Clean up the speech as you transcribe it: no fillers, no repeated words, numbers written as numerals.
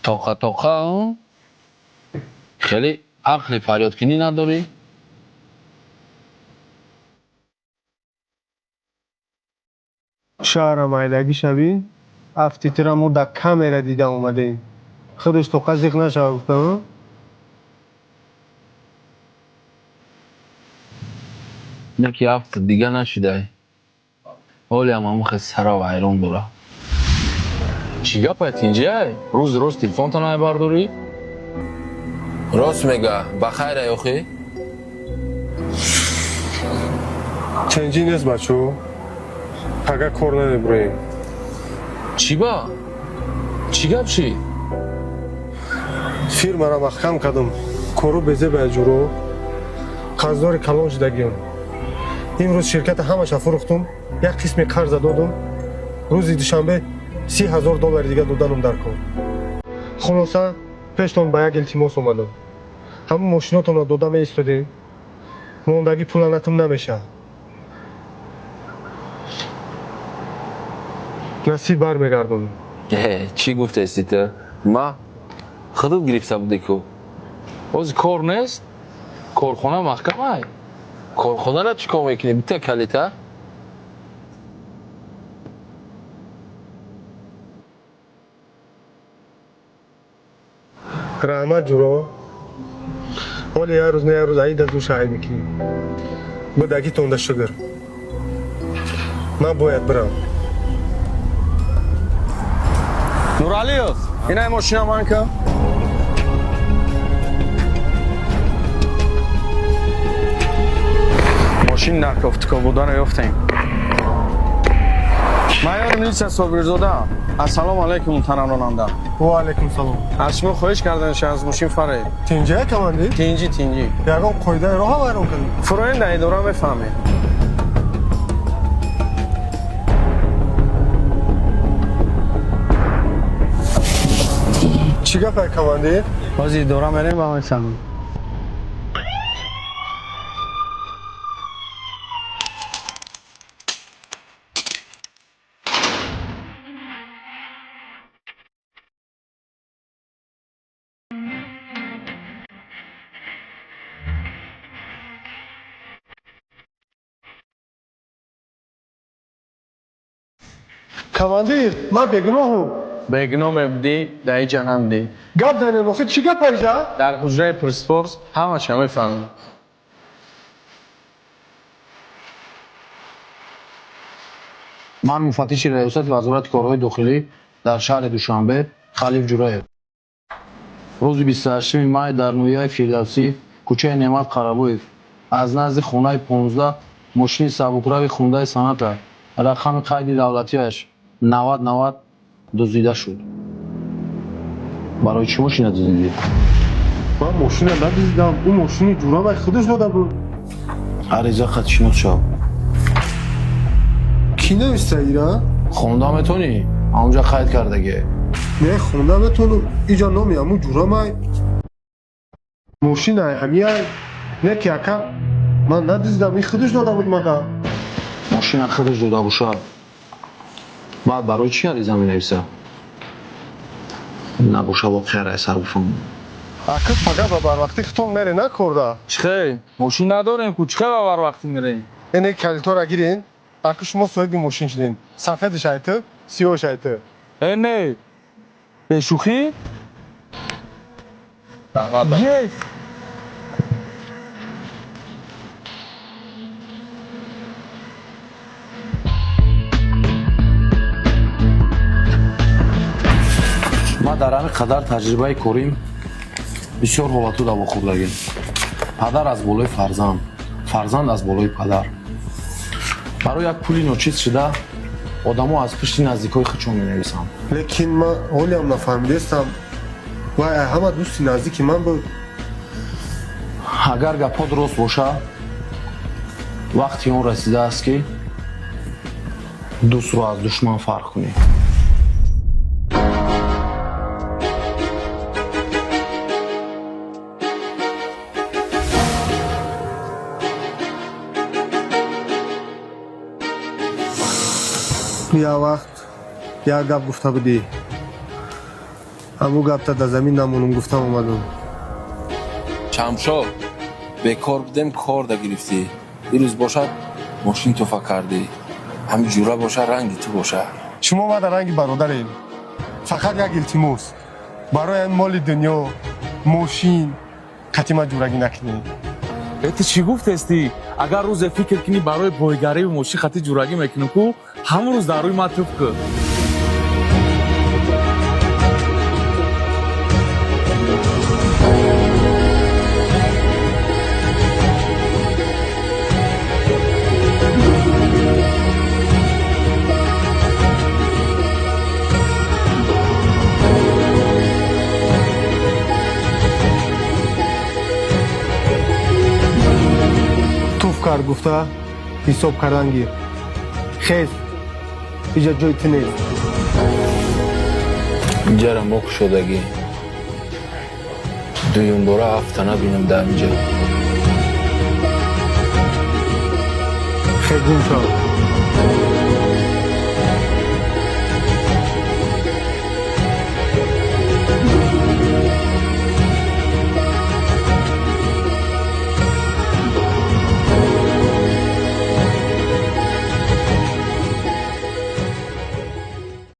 Тоқа тоқа, хеле ақли фарёдкунӣ надорӣ. Шаҳра майдагӣ шавӣ, афти тура мо дар камера дида омадем. Худаш тоқа зиқ нашава гуфтам. Яки афт дига нашидай. Ҳолиам ҳамон сара вайрон дора. Чӣ гапай, тинҷиай? Рӯзи рост телефонта намебардорӣ? Рост мега, ба хайрай охӣ? Ченҷӣ нест, бачо. Пага кор намебуроем. Чӣ ба? Чӣ гап шид? Фирмара маҳкам кардам. Кору безебая, ҷуро. Қарздори калон шудагиам. Имрӯз ширката ҳамаша фурӯхтум, як қисми қарза додум. Рӯзи душанбе 30 000 доллари дига доданум дар кор. Хулоса, пештон ба як илтимос омадам. Ҳамун мошинотонро дода меистодем. Мондагӣ пула натум намешавад. Насиб бармегардонам. Э, чӣ гуфтести ту? Ма худат гирифта будӣ ку. Ҳозир кор нест, корхона маҳкамай. Корхонара чӣ кор мекунӣ? Бита калита? Раҳмат, ҷуро. Ҳоле як рӯз, на як рӯз аида зур шаҳид мекунем. Будагитонда шукр. Ман бояд бирам. Нуралиев, инай мошина ман ка. Мошин дар кофтуко бударо ёфтем. Майор милиса Собирзода. Ассалому алайкум, муҳтарам ронанда. Ва алайкум салом. Аз шумо хоҳиш кардем, ки аз мошин фароед. Тинҷия, командир? Тинҷӣ, тинҷӣ. Ягон қоидаи роҳа вайрон кардем? Фуроен, дар идора мефаҳмед. Чӣ гапай, командир? Ҳозир идора мерем, ба мефаҳмем. Командир, ман бегуноҳум. Бегуноҳ мебудӣ, дар иҷа намдӣ. Гап занем, охи чӣ гапай иҷа? Дар ҳуҷраи пурсупорс ҳамаша мефаҳмем. Ман муфаттиши раёсати вазорати корҳои дохилӣ дар шаҳри Душанбе Халиф Ҷураев. Рӯзи 28 май дар ноҳияи Фирдавсӣ, кӯчаи Неъмат Қарабоев, аз назди хонаи 15 мошини сабукрави Хундай Соната, рақами қайди давлатиаш 9090, дуздида шуд. Барои чӣ мошина дуздидӣ? Ман мошина надиздам. Ӯ мошини ҷурамай, худаш дода буд. Ариза хатшинос шав. Кӣ нависта ира? Хонда метонӣ? Ҳамонҷа қайд кардагӣ. Не, хонда метонам. Иҷа номи ҳамун ҷурамай, мошинай ҳамияй. Не ки, ака, ман надиздам, ин худаш дода буд мага. Мошина худаш дода бошад, баъд барои чӣ ариза менависа? Набоша, воқеа сар бифаҳмам. Ака, пага ба барвақтӣ хитон мере накорда? Чӣ хел? Мошин надорем ку, чӣ хел ба барвақтӣ мерем? Эне калитора гирен. Ака, шумо соҳиби мошин шудем. Сафедаш айту, сиёҳш айту. Э, не, бешӯхӣ? Есть! Ман дар ҳамин қадар таҷрибаи корим бисёр ҳолату да вохӯрдагем: падар аз болои фарзанд, фарзанд аз болои падар. Барои як пули ночиз шуда одамо аз пушти наздикҳои худшон менависанд. Лекин ман ҳолиам нафаҳмидастам, вай ҳама дӯсти наздики ман буд. Агар гапҳо дуруст бошад, вақти он расидааст, ки дӯстро аз душман фарқ кунӣ. Як вақт як гап гуфта будӣ: Ҳамун гапта дар замин намонум, гуфтам, омадам. Чамшо, бекор будем, кор да гирифтӣ. Ирӯз бошад, мошин туфа кардӣ. Ҳами ҷура боша, ранги ту боша. Шумо ма дар ранги бародарем. Фақат як илтимос: барои ҳамин моли дунё, мошин қатъи ма ҷурагӣ накунед. Э, ту чӣ гуфтестӣ? Агар рӯзе фикр кунӣ, барои бойгариву мошин хати ҷурагӣ мекунӣ ку, ҳамон рӯз дар рӯи ман туф кун. Туф кард гуфта, ҳисоб кардан гир. Хез, иҷа ҷои ту нест. Инҷара мо кушодагӣ. Дуюмбора ҳафта набинам дар инҷа. Хе, гум шав.